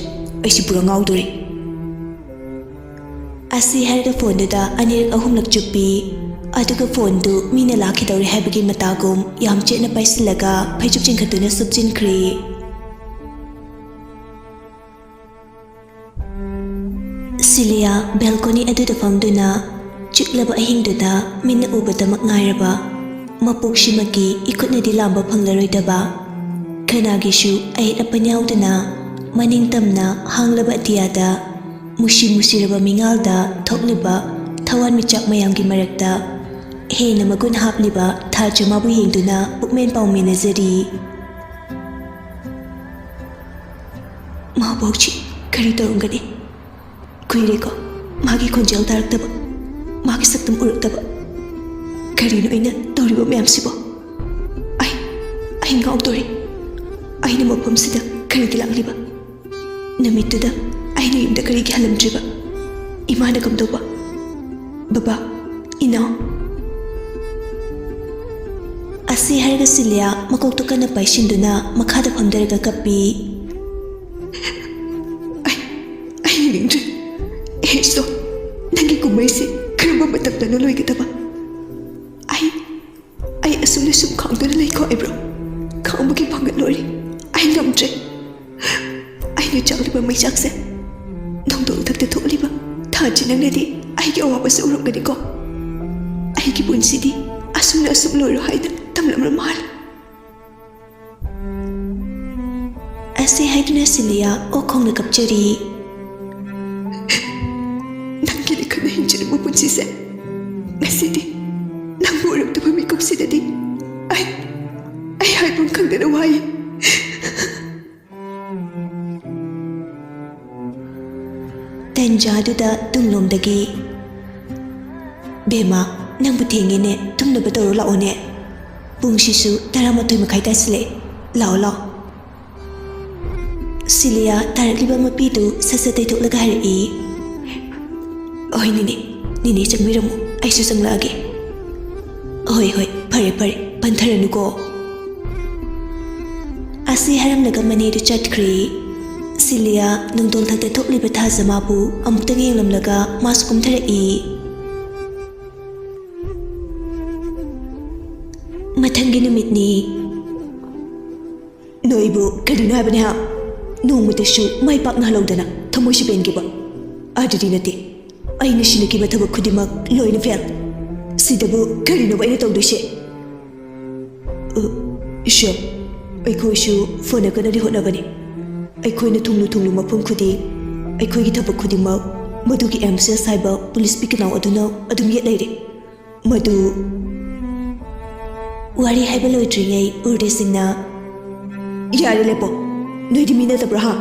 ꯑꯩꯁꯤ ꯄꯨꯔꯥ ꯉꯥꯎꯗꯣꯔꯦ꯫ ꯑꯁꯤ ꯍꯥꯏꯔꯒ ꯐꯣꯟꯗꯨꯗ ꯑꯅꯤꯔꯛ ꯑꯍꯨꯝꯂꯛ ꯆꯨꯞꯄꯤ꯫ ꯑꯗꯨꯒ ꯐꯣꯟꯗꯨ ꯃꯤꯅ ꯂꯥꯛꯈꯤꯗꯧꯔꯦ ꯍꯥꯏꯕꯒꯤ ꯃꯇꯥꯒꯨꯝ ꯌꯥꯝ ꯆꯦꯠꯅ ꯄꯥꯏꯁꯤꯜꯂꯒ ꯐꯩꯖꯨꯞ ꯆꯤꯡꯈꯠꯇꯨꯅ ꯁꯨꯞꯆꯤꯟꯈ꯭ꯔꯦ꯫ ꯁꯤꯂꯤꯌꯥ ꯕꯦꯜꯀꯣꯅꯤ ꯑꯗꯨꯗ ꯐꯝꯗꯨꯅ ꯆꯤꯛꯂꯕ ꯑꯍꯤꯡꯗꯨꯗ ꯃꯤꯠꯅ ꯎꯕꯗꯃꯛ ꯉꯥꯏꯔꯕ ꯃꯄꯣꯛꯁꯤꯃꯛꯀꯤ ꯏꯈꯨꯠꯅꯗꯤ ꯂꯥꯝꯕ ꯐꯪꯂꯔꯣꯏꯗꯕ ꯀꯅꯥꯒꯤꯁꯨ ꯑꯌꯦꯠ ꯑꯄꯟ ꯌꯥꯎꯗꯅ ꯃꯅꯤꯡ ꯇꯝꯅ ꯍꯥꯡꯂꯕ ꯑꯇꯤꯌꯥꯗ ꯃꯨꯁꯤ ꯃꯨꯁꯤꯔꯕ ꯃꯤꯉꯥꯜꯗ ꯊꯣꯛꯂꯤꯕ ꯊꯋꯥꯟꯃꯤꯆꯥꯛ ꯃꯌꯥꯝꯒꯤ ꯃꯔꯛꯇ ꯍꯦꯟꯅ ꯃꯒꯨꯟ ꯍꯥꯞꯂꯤꯕ ꯊꯥꯖ ꯃꯥꯕꯨ ꯌꯦꯡꯗꯨꯅ ꯄꯨꯛꯃꯦꯟ ꯄꯥꯎꯃꯤꯟꯅꯖꯔꯤ꯫ ꯃꯥꯕꯣꯛꯁꯤ ꯀꯔꯤ ꯇꯧꯔꯝꯒꯅꯤ? ꯀꯨꯏꯔꯦꯀꯣ ꯃꯥꯒꯤ ꯈꯣꯟꯖꯦꯜ ꯇꯥꯔꯛꯇꯕ, ꯃꯥꯒꯤ ꯁꯛꯇꯝ ꯎꯔꯛꯇꯕ꯫ ꯀꯔꯤꯅꯣ ꯑꯩꯅ ꯇꯧꯔꯤꯕ ꯃꯌꯥꯝꯁꯤꯕꯣ? ꯑꯩ, ꯑꯩ ꯉꯥꯎꯗꯣꯔꯦ꯫ ꯑꯩꯅ ꯃꯐꯝꯁꯤꯗ ꯀꯔꯤꯒꯤ ꯂꯥꯛꯂꯤꯕ? ꯅꯨꯃꯤꯠꯇꯨꯗ ꯑꯩꯅ ꯌꯨꯝꯗ ꯀꯔꯤꯒꯤ ꯍꯜꯂꯝꯗ꯭ꯔꯤꯕ? ꯏꯃꯥꯅ ꯀꯝꯗꯧꯕ? ꯕꯕꯥ, ꯏꯅꯥꯎ꯫ ꯑꯁꯤ ꯍꯥꯏꯔꯒ ꯁꯤꯂꯤꯌꯥ ꯃꯀꯣꯛꯇꯨ ꯀꯟꯅ ꯄꯥꯏꯁꯤꯟꯗꯨꯅ ꯃꯈꯥꯗ ꯐꯝꯊꯔꯒ ꯀꯞꯄꯤ꯫ ꯑꯩ, ꯑꯩ ꯌꯦꯡꯅꯤꯡꯗ꯭ꯔꯦ꯫ ꯑꯦꯁꯇꯣ, ꯅꯪꯒꯤ ꯀꯨꯝꯍꯩꯁꯤ ꯀꯔꯝꯕ ꯃꯇꯝꯗꯅꯣ ꯂꯣꯏꯒꯗꯕ? ꯑꯩ, ꯑꯩ ꯑꯁꯨꯝꯅ ꯁꯨꯝ ꯈꯥꯡꯗꯨꯅ ꯂꯩꯈꯣ ꯍꯥꯏꯕ꯭ꯔꯣ? ꯈꯥꯡꯕꯒꯤ ꯄꯥꯡꯒꯜ ꯂꯣꯏꯔꯦ꯫ ꯑꯩ ꯉꯝꯗ꯭ꯔꯦ꯫ ꯑꯩꯅ ꯆꯥꯛꯂꯤꯕ ꯃꯩꯆꯥꯛꯁꯦ ꯅꯣꯡꯗꯣꯡ ꯊꯛꯇ ꯊꯣꯛꯂꯤꯕ ꯊꯥꯖꯤ ꯅꯪꯅꯗꯤ ꯑꯩꯒꯤ ꯑꯋꯥꯕꯁꯦ ꯎꯔꯝꯒꯅꯤꯀꯣ꯫ ꯑꯩꯒꯤ ꯄꯨꯟꯁꯤꯗꯤ ꯑꯁꯨꯝꯅ ꯑꯁꯨꯝ ꯂꯣꯏꯔꯣ ꯍꯥꯏꯅ ꯇꯝꯂꯝꯂ ꯃꯥꯜꯂꯦ꯫ ꯑꯁꯤ ꯍꯥꯏꯗꯨꯅ ꯁꯤꯂꯤꯌꯥ ꯑꯣꯛ ꯈꯣꯡꯅ ꯀꯞꯆꯔꯤ꯫ ꯅꯪꯒꯤ ꯂꯤꯈꯠꯅ ꯍꯤꯡꯖꯔꯤꯕ ꯄꯨꯟꯁꯤꯁꯦ ꯉꯁꯤꯗꯤ ꯅꯪꯕꯨ ꯎꯔꯛꯇꯕ ꯃꯤꯀꯨꯞꯁꯤꯗꯗꯤ ꯑꯩ, ꯑꯩ ꯍꯥꯏꯐꯝ ꯈꯪꯗꯅ ꯋꯥꯏ꯫ ꯇꯟꯖꯥꯗꯨꯗ ꯇꯨꯡꯂꯣꯝꯗꯒꯤ ꯕꯦꯝꯃ, ꯅꯪꯕꯨ ꯊꯦꯡꯉꯦꯅꯦ, ꯇꯨꯝꯅꯕ ꯇꯧꯔꯣ ꯂꯥꯛꯑꯣꯅꯦ꯫ ꯄꯨꯡꯁꯤꯁꯨ ꯇꯔꯥꯃꯥꯊꯣꯏ ꯃꯈꯥꯏ ꯇꯥꯁꯤꯜꯂꯛꯑꯦ꯫ ꯂꯥꯛꯑꯣ, ꯂꯥꯛꯑꯣ꯫ ꯁꯤꯂꯤꯌꯥ ꯇꯥꯔꯛꯂꯤꯕ ꯃꯄꯤꯗꯨ ꯁꯠ ꯁꯠ ꯇꯩꯊꯣꯛꯂꯒ ꯍꯥꯏꯔꯛꯏ꯫ "ꯍꯣꯏ ꯅꯦꯅꯦ, ꯅꯦꯅꯦ ꯆꯪꯕꯤꯔꯝꯃꯣ, ꯑꯩꯁꯨ ꯆꯪꯂꯛꯑꯒꯦ꯫" "ꯍꯣꯏ, ꯍꯣꯏ, ꯐꯔꯦ, ꯐꯔꯦ, ꯄꯟꯊꯔꯅꯨꯀꯣ꯫" ꯑꯁꯤ ꯍꯥꯏꯔꯝꯂꯒ ꯃꯅꯦꯗꯨ ꯆꯠꯈ꯭ꯔꯦ꯫ ꯁꯤꯂꯤꯌꯥ ꯅꯨꯡꯗꯣꯜ ꯊꯛꯇ ꯊꯣꯛꯂꯤꯕ ꯊꯥꯖ ꯃꯥꯕꯨ ꯑꯃꯨꯛꯇꯪ ꯌꯦꯡꯂꯝꯂꯒ ꯃꯥꯁꯨ ꯀꯨꯝꯊꯔꯛꯏ꯫ ꯃꯊꯪꯒꯤ ꯅꯨꯃꯤꯠꯅꯤ꯫ "ꯅꯣꯏꯕꯨ ꯀꯔꯤꯅꯣ ꯍꯥꯏꯕꯅꯤ ꯍꯥ? ꯅꯣꯡꯃꯇꯁꯨ ꯃꯥꯏ ꯄꯥꯛꯅ ꯍꯜꯍꯧꯗꯅ ꯊꯃꯣꯏꯁꯨ ꯄꯦꯟꯈꯤꯕ? ꯑꯗꯨꯗꯤ ꯅꯠꯇꯦ, ꯑꯩꯅ ꯁꯤꯟꯅꯈꯤꯕ ꯊꯕꯛ ꯈꯨꯗꯤꯡꯃꯛ ꯂꯣꯏꯅ ꯐꯦꯜ꯫ ꯁꯤꯗꯕꯨ ꯀꯔꯤꯅꯣꯕ ꯑꯩꯅ ꯇꯧꯗꯣꯏꯁꯦ?" "ꯑ, ꯏꯁꯣꯔ, ꯑꯩꯈꯣꯏꯁꯨ ꯐꯅ ꯀꯟꯅꯗꯤ ꯍꯣꯠꯅꯕꯅꯤ꯫ ꯑꯩꯈꯣꯏꯅ ꯊꯨꯡꯂꯨ ꯊꯨꯡꯂꯨ ꯃꯐꯝ ꯈꯨꯗꯤꯡ, ꯑꯩꯈꯣꯏꯒꯤ ꯊꯕꯛ ꯈꯨꯗꯤꯡꯃꯛ ꯃꯗꯨꯒꯤ ꯑꯦꯝ ꯁꯤ ꯑꯦꯁ ꯍꯥꯏꯕ ꯄꯨꯂꯤꯁ ꯄꯤꯛꯀꯅꯥꯎ ꯑꯗꯨꯅ ꯑꯗꯨꯝ ꯌꯦꯠ ꯂꯩꯔꯦ꯫ ꯃꯗꯨ..." ꯋꯥꯔꯤ ꯍꯥꯏꯕ ꯂꯣꯏꯗ꯭ꯔꯤꯉꯩ ꯎꯔꯗꯦꯁꯤꯡꯅ, "ꯌꯥꯔꯦ, ꯂꯦꯞꯄꯣ꯫ ꯅꯣꯏꯗꯤ ꯃꯤ ꯅꯠꯇꯕ꯭ꯔꯥ, ꯍꯥ?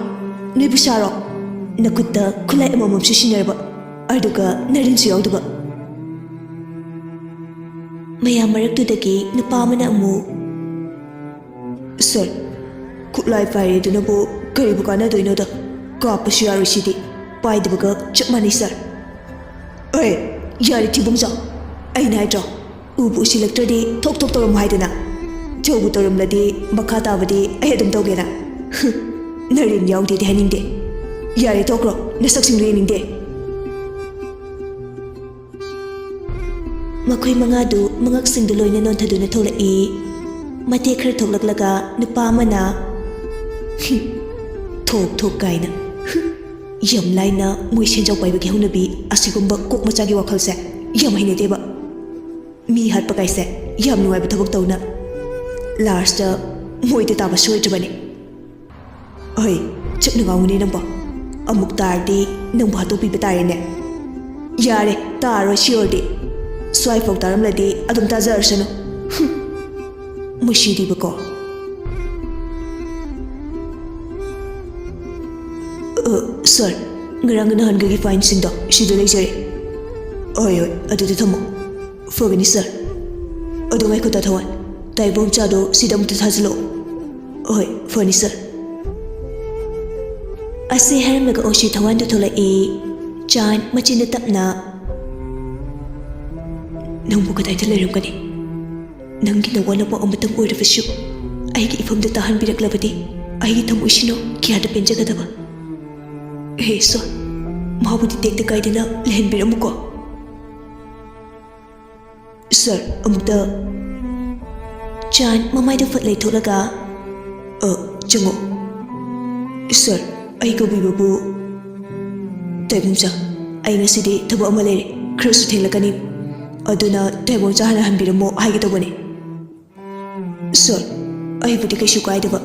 ꯅꯣꯏꯕꯨ ꯁꯥꯔꯣ? ꯅꯈꯨꯠꯇ ꯈꯨꯠꯂꯥꯏ ꯑꯃꯃꯝꯁꯨ ꯁꯤꯟꯅꯔꯕ, ꯑꯗꯨꯒ ꯅꯔꯤꯟꯁꯨ ꯌꯥꯎꯗꯕ꯫" ꯃꯌꯥꯝ ꯃꯔꯛꯇꯨꯗꯒꯤ ꯅꯨꯄꯥ ꯑꯃꯅ ꯑꯃꯨꯛ, "ꯁꯥꯔ, ꯈꯨꯠꯂꯥꯏ ꯄꯥꯏꯔꯦꯗꯨꯅꯕꯨ ꯀꯔꯤꯕꯨ ꯀꯥꯟꯅꯗꯣꯏꯅꯣꯗ? ꯀꯥꯞꯄꯁꯨ ꯌꯥꯔꯣꯏ ꯁꯤꯗꯤ, ꯄꯥꯏꯗꯕꯒ ꯆꯞ ꯃꯥꯟꯅꯩ, ꯁꯥꯔ꯫" "ꯑꯦ, ꯌꯥꯔꯦ ꯊꯤꯕꯣꯡꯖꯥꯎ, ꯑꯩꯅ ꯍꯥꯏꯗ꯭ꯔꯣ, ꯎꯕꯨ ꯎꯁꯤꯜꯂꯛꯇ꯭ꯔꯗꯤ ꯊꯣꯛ ꯊꯣꯛ ꯇꯧꯔꯝꯃꯣ ꯍꯥꯏꯗꯅ꯫ ꯆꯧꯕꯨ ꯇꯧꯔꯝꯂꯗꯤ ꯃꯈꯥ ꯇꯥꯕꯗꯤ ꯑꯩ ꯑꯗꯨꯝ ꯇꯧꯒꯦꯅ꯫ ꯍꯨꯝ, ꯅꯔꯦꯟ ꯌꯥꯎꯗꯦꯗꯤ ꯍꯥꯏꯅꯤꯡꯗꯦ꯫ ꯌꯥꯔꯦ, ꯇꯣꯛꯈ꯭ꯔꯣ, ꯅꯁꯛꯁꯤꯡꯗꯨ ꯌꯦꯡꯅꯤꯡꯗꯦ꯫" ꯃꯈꯣꯏ ꯃꯉꯥꯗꯨ ꯃꯉꯛꯁꯤꯡꯗꯨ ꯂꯣꯏꯅ ꯅꯣꯟꯊꯗꯨꯅ ꯊꯣꯛꯂꯛꯏ꯫ ꯃꯇꯦꯛ ꯈꯔ ꯊꯣꯛꯂꯛꯂꯒ ꯅꯨꯄꯥ ꯑꯃꯅ, "ꯍꯨꯝ, ꯊꯣꯛ ꯊꯣꯛ ꯀꯥꯏꯅ꯫ ꯍꯨꯝ, ꯌꯥꯝ ꯂꯥꯏꯅ ꯃꯣꯏ ꯁꯦꯟꯖꯥꯎ ꯄꯥꯏꯕꯒꯤ ꯍꯧꯅꯕꯤ ꯑꯁꯤꯒꯨꯝꯕ ꯀꯣꯛ ꯃꯆꯥꯒꯤ ꯋꯥꯈꯜꯁꯦ ꯌꯥꯝ ꯍꯩꯅꯗꯦꯕ꯫ ꯃꯤ ꯍꯥꯠꯄ ꯀꯥꯏꯁꯦ ꯌꯥꯝ ꯅꯨꯡꯉꯥꯏꯕ ꯊꯕꯛ ꯇꯧꯅ꯫ ꯂꯥꯁꯇ ꯃꯣꯏꯗ ꯇꯥꯕ ꯁꯣꯏꯗ꯭ꯔꯕꯅꯦ꯫ ꯍꯣꯏ, ꯆꯨꯞꯅ ꯉꯥꯡꯉꯨꯅꯦ ꯅꯪꯕꯣ꯫ ꯑꯃꯨꯛ ꯇꯥꯔꯗꯤ ꯅꯪꯕꯨ ꯍꯥꯠꯇꯣꯛꯄꯤꯕ ꯇꯥꯔꯦꯅꯦ꯫ ꯌꯥꯔꯦ, ꯇꯥꯔꯔꯣꯏ ꯁꯤ ꯑꯣꯏꯔꯗꯤ꯫ ꯁ꯭ꯋꯥꯏꯐꯥꯎ ꯇꯥꯔꯝꯂꯗꯤ ꯑꯗꯨꯝ ꯇꯥꯖꯔꯁꯅꯨ꯫ ꯍꯨꯝ, ꯃꯁꯤꯗꯤꯕꯀꯣ꯫ ꯑ, ꯁꯥꯔ, ꯉꯔꯥꯡ ꯅꯍꯥꯟꯒꯤ ꯐꯥꯏꯟꯁꯤꯡꯗꯣ ꯁꯤꯗ ꯂꯩꯖꯔꯦ꯫ ꯍꯣꯏ, ꯍꯣꯏ, ꯑꯗꯨꯗꯤ ꯊꯝꯃꯣ꯫ ꯐꯒꯅꯤ, ꯁꯥꯔ꯫ ꯑꯗꯨ ꯉꯥꯏꯈꯣ, ꯇꯥ ꯊꯋꯥꯟ꯫ ꯇꯥ ꯏꯕꯣꯝꯆꯥꯗꯣ ꯁꯤꯗ ꯑꯃꯨꯛꯇ ꯊꯥꯖꯤꯜꯂꯛꯑꯣ꯫ ꯍꯣꯏ, ꯐꯅꯤ, ꯁꯥꯔ꯫ ꯑꯁꯤ ꯍꯥꯏꯔꯝꯂꯒ ꯑꯣꯁꯤ ꯊꯋꯥꯟꯗꯨ ꯊꯣꯛꯂꯛꯏ꯫ ꯆꯥꯟ ꯃꯆꯤꯟꯗ ꯇꯞꯅ, "ꯅꯪꯕꯨ ꯀꯗꯥꯏꯗ ꯂꯩꯔꯝꯒꯅꯤ? ꯅꯪꯒꯤ ꯅꯋꯥ ꯅꯄꯥꯎ ꯑꯃꯇꯪ ꯑꯣꯏꯔꯕꯁꯨ ꯑꯩꯒꯤ ꯏꯐꯝꯗ ꯇꯥꯍꯟꯕꯤꯔꯛꯂꯕꯗꯤ ꯑꯩꯒꯤ ꯊꯃꯣꯏꯁꯤꯅ ꯀꯌꯥꯗ ꯄꯦꯟꯖꯒꯗꯕ꯫ ꯍꯦ ꯏꯁꯣꯔ, ꯃꯥꯕꯨꯗꯤ ꯇꯦꯛꯇ ꯀꯥꯏꯗꯅ ꯂꯩꯍꯟꯕꯤꯔꯝꯃꯨꯀꯣ꯫" "ꯁꯥꯔ, ꯑꯃꯨꯛꯇ꯫" ꯆꯥꯟ ꯃꯃꯥꯏꯗ ꯐꯠ ꯂꯩꯊꯣꯛꯂꯒ, "ꯑ, ꯆꯪꯉꯣ꯫" "ꯁꯥꯔ, ꯑꯩ ꯀꯧꯕꯤꯕꯕꯨ?" "ꯇꯥ ꯏꯕꯣꯝꯆꯥ, ꯑꯩ ꯉꯁꯤꯗꯤ ꯊꯕꯛ ꯑꯃ ꯂꯩꯔꯦ, ꯈꯔꯁꯨ ꯊꯦꯡꯂꯛꯀꯅꯤ, ꯑꯗꯨꯅ ꯇꯥ ꯏꯕꯣꯝꯆꯥ ꯍꯥꯟꯅ ꯍꯟꯕꯤꯔꯝꯃꯣ ꯍꯥꯏꯒꯦ ꯇꯧꯕꯅꯦ꯫" "ꯁꯥꯔ, ꯑꯩꯕꯨꯗꯤ ꯀꯩꯁꯨ ꯀꯥꯏꯗꯕ,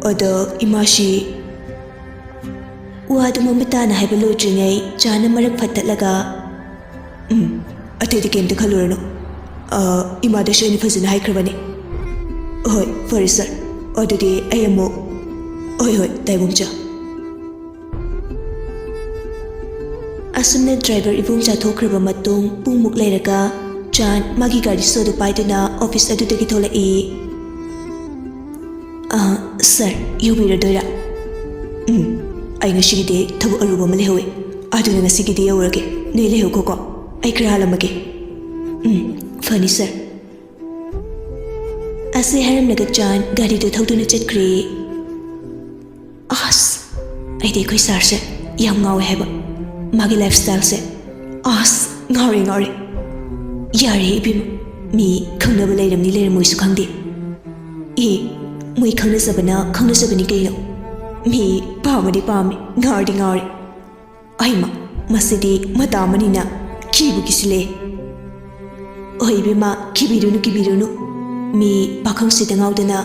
ꯑꯗ ꯏꯃꯥꯁꯤ꯫" ꯋꯥꯗꯨ ꯃꯃꯨꯠ ꯇꯥꯅ ꯍꯥꯏꯕ ꯂꯣꯏꯗ꯭ꯔꯤꯉꯩ ꯆꯥꯟꯅ ꯃꯔꯛ ꯐꯠꯇꯠꯂꯒ, "ꯎꯝ, ꯑꯇꯩꯗꯤ ꯀꯩꯝꯇ ꯈꯜꯂꯨꯔꯅꯨ꯫ ꯑ, ꯏꯃꯥꯗꯁꯨ ꯑꯩꯅ ꯐꯖꯅ ꯍꯥꯏꯈ꯭ꯔꯕꯅꯤ꯫" "ꯍꯣꯏ, ꯐꯔꯦ ꯁꯥꯔ, ꯑꯗꯨꯗꯤ ꯑꯩ ꯑꯃꯨꯛ꯫" "ꯍꯣꯏ, ꯍꯣꯏ, ꯇꯥ ꯏꯕꯣꯝꯆꯥ꯫" ꯑꯁꯨꯝꯅ ꯗ꯭ꯔꯥꯏꯚꯔ ꯏꯕꯣꯝꯆꯥ ꯊꯣꯛꯈ꯭ꯔꯕ ꯃꯇꯨꯡ ꯄꯨꯡꯃꯨꯛ ꯂꯩꯔꯒ ꯆꯥꯟ ꯃꯥꯒꯤ ꯒꯥꯔꯤ ꯁꯣꯗꯨ ꯄꯥꯏꯗꯨꯅ ꯑꯣꯐꯤꯁ ꯑꯗꯨꯗꯒꯤ ꯊꯣꯛꯂꯛꯏ꯫ "ꯑ, ꯁꯥꯔ, ꯌꯧꯕꯤꯔꯗꯣꯏꯔꯥ?" "ꯎꯝ, ꯑꯩ ꯉꯁꯤꯒꯤꯗꯤ ꯊꯕꯛ ꯑꯔꯨꯕ ꯑꯃ ꯂꯩꯍꯧꯋꯦ, ꯑꯗꯨꯅ ꯉꯁꯤꯒꯤꯗꯤ ꯌꯧꯔꯒꯦ꯫ ꯅꯣꯏ ꯂꯩꯍꯧꯈꯣꯀꯣ, ꯑꯩ ꯈꯔ ꯍꯥꯜꯂꯝꯃꯒꯦ꯫" "ꯎꯝ, ꯐꯅꯤ ꯁꯥꯔ꯫" ꯑꯁꯤ ꯍꯥꯏꯔꯝꯂꯒ ꯆꯥꯟ ꯒꯥꯔꯤꯗꯨ ꯊꯧꯗꯨꯅ ꯆꯠꯈ꯭ꯔꯦ꯫ ꯑꯁ, ꯑꯩꯗꯤ ꯑꯩꯈꯣꯏ ꯁꯥꯔꯁꯦ ꯌꯥꯝ ꯉꯥꯎꯋꯦ ꯍꯥꯏꯕ, ꯃꯥꯒꯤ ꯂꯥꯏꯐ ꯁ꯭ꯇꯥꯏꯜꯁꯦ꯫ ꯑꯁ, ꯉꯥꯎꯔꯦ, ꯉꯥꯎꯔꯦ꯫ ꯌꯥꯔꯦ ꯏꯕꯦꯝꯃ, ꯃꯤ ꯈꯪꯅꯕ ꯂꯩꯔꯝꯅꯤ ꯂꯩꯔꯝꯃꯣꯏꯁꯨ ꯈꯪꯗꯦ꯫ ꯑꯦ, ꯃꯣꯏ ꯈꯪꯅꯖꯕꯅ ꯈꯪꯅꯖꯕꯅꯤ ꯀꯩꯅꯣ꯫ ꯃꯤ ꯄꯥꯝꯃꯗꯤ ꯄꯥꯝꯃꯤ, ꯉꯥꯎꯔꯗꯤ ꯉꯥꯎꯔꯦ꯫ ꯑꯩꯃ, ꯃꯁꯤꯗꯤ ꯃꯇꯥ ꯑꯃꯅꯤꯅ ꯀꯤꯕꯨ ꯀꯤꯁꯤꯜꯂꯦ꯫ ꯍꯣꯏ ꯏꯕꯦꯝꯃ, ꯀꯤꯕꯤꯔꯨꯅꯨ, ꯀꯤꯕꯤꯔꯨꯅꯨ꯫ ꯃꯤ ꯄꯥꯈꯪꯁꯤꯗ ꯉꯥꯎꯗꯅ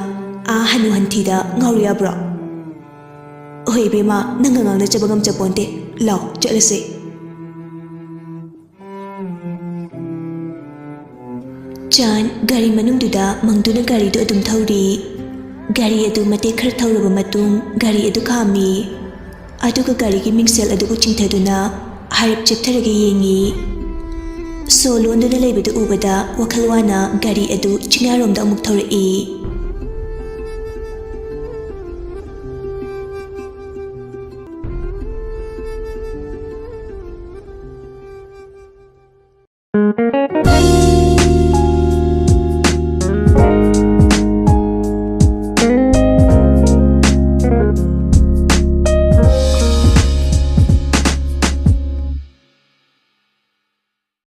ꯑꯥ ꯍꯅꯨ ꯍꯟꯊꯤꯗ ꯉꯥꯎꯔꯨ ꯌꯥꯕ꯭ꯔꯣ? ꯍꯣꯏ ꯏꯕꯦꯝꯃ, ꯅꯪꯒ ꯉꯥꯡꯅꯖꯕ ꯉꯝꯖꯄꯣꯟꯇꯦ꯫ ꯂꯥꯎ, ꯆꯠꯂꯁꯦ꯫ ꯆꯥꯟ ꯒꯥꯔꯤ ꯃꯅꯨꯡꯗꯨꯗ ꯃꯪꯗꯨꯅ ꯒꯥꯔꯤꯗꯨ ꯑꯗꯨꯝ ꯊꯧꯔꯤ꯫ ꯒꯥꯔꯤ ꯑꯗꯨ ꯃꯇꯦꯛ ꯈꯔ ꯊꯧꯔꯕ ꯃꯇꯨꯡ ꯒꯥꯔꯤ ꯑꯗꯨ ꯈꯥꯝꯃꯤ꯫ ꯑꯗꯨꯒ ꯒꯥꯔꯤꯒꯤ ꯃꯤꯡꯁꯦꯜ ꯑꯗꯨꯕꯨ ꯆꯤꯡꯊꯗꯨꯅ ꯍꯥꯏꯔꯞ ꯆꯦꯞꯊꯔꯒ ꯌꯦꯡꯉꯤ꯫ ꯁꯣ ꯂꯣꯟꯗꯨꯅ ꯂꯩꯕꯗꯨ ꯎꯕꯗ ꯋꯥꯈꯜ ꯋꯥꯅ ꯒꯥꯔꯤ ꯑꯗꯨ ꯆꯤꯡꯌꯥꯔꯣꯝꯗ ꯑꯃꯨꯛ ꯊꯧꯔꯛꯏ꯫